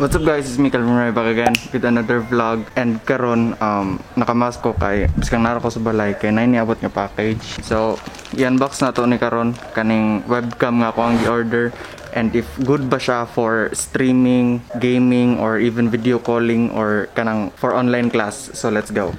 What's up guys, it's me Calvin Ray back again with another vlog. And karon nakamask ko kay biskang nara ko sa balay kay naay niabot nga package. So i-unbox na to ni karon kaning webcam nga ako ang gi-order, and if good ba siya for streaming, gaming, or even video calling, or kanang for online class. So let's go.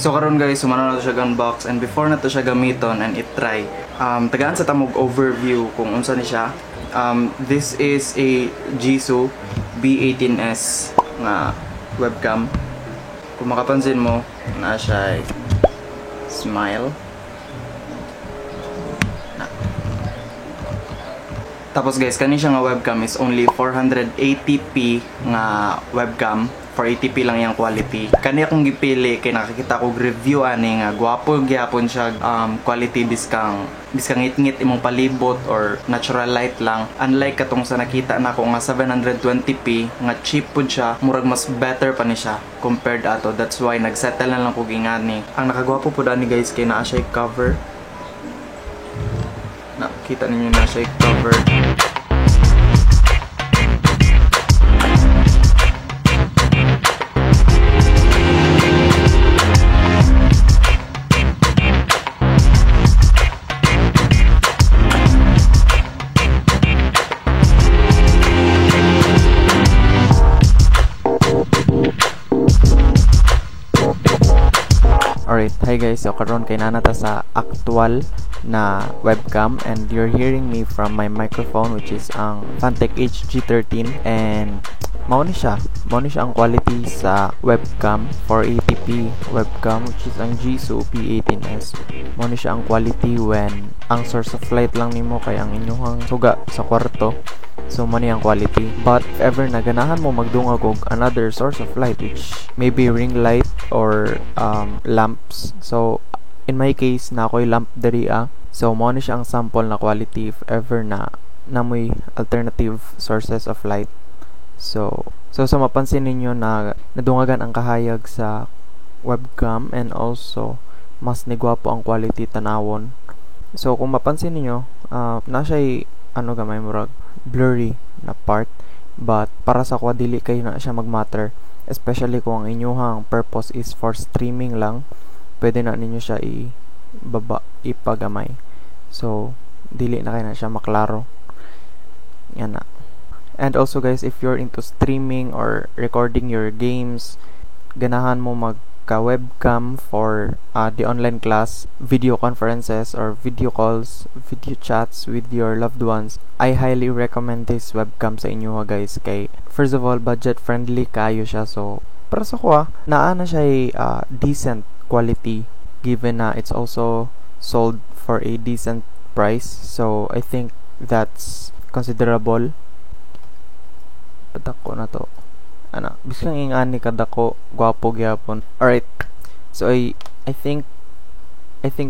So karon guys, sumano na to siya unbox, and before na to siya gamiton and i-try, tagaan sa tamog overview kung unsa ni siya. This is a Jisu B18S nga webcam. Kung makapansin mo, na siya smile. Na. Tapos guys, kani siya nga webcam is only 480p nga webcam. 480p lang yung quality. Kani akong gipili kay nakakita ko review ani nga gwapo gyapon siya quality biskang ngit-ngit imong palibot or natural light lang. Unlike katong sa nakita nako nga 720p nga cheap pud siya, murag mas better pa ni siya compared ato. That's why nagsettle na lang ko gingani. Ang nakagwapo pud ani guys kay naa siya cover. Nakita ninyo na siya cover. Alright, hi guys. So karon kay naa ta sa actual na webcam, and you're hearing me from my microphone, which is ang Fantech HG13, and mao ni siya. Mao ni siya ang quality sa webcam, 480p webcam, which is ang Jisu B18S. Mao ni siya ang quality when ang source of light lang nimo kay ang inyong suga sa kwarto. So mao ni ang quality. But if ever na ganahan mo magdungag og another source of light, which maybe ring light or lamps. So in my case, na ako'y lamp diri ah. So mao ni siya ang sample na quality if ever na namoy alternative sources of light. So sa mapansin ninyo na nadungagan ang kahayag sa webcam, and also mas nigwapo ang quality tanawon. So kung mapansin ninyo, na siya'y ano gamay murag blurry na part, but para sa kuha dili kayo na siya magmatter, especially kung ang inyuhang purpose is for streaming lang, pwede na ninyo siya ibaba, ipagamay. So dili na kayo na siya maklaro. Yan na. And also guys, if you're into streaming or recording your games, ganahan mo magka-webcam for the online class, video conferences or video calls, video chats with your loved ones, I highly recommend this webcam sa inyo guys. Kay first of all, budget friendly kayo siya. So para sa kuha, naa na siya decent quality, given na it's also sold for a decent price. So I think that's considerable. Padako na to. Ana, biskang ingani kadako, gwapo gyapon. Alright. So I think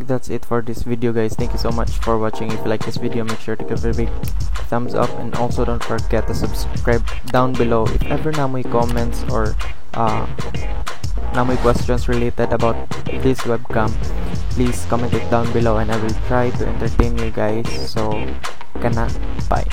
that's it for this video guys. Thank you so much for watching. If you like this video, make sure to give it a big thumbs up, and also don't forget to subscribe down below. If ever na may comments or na may questions related about this webcam, please comment it down below and I will try to entertain you guys. So kana, bye.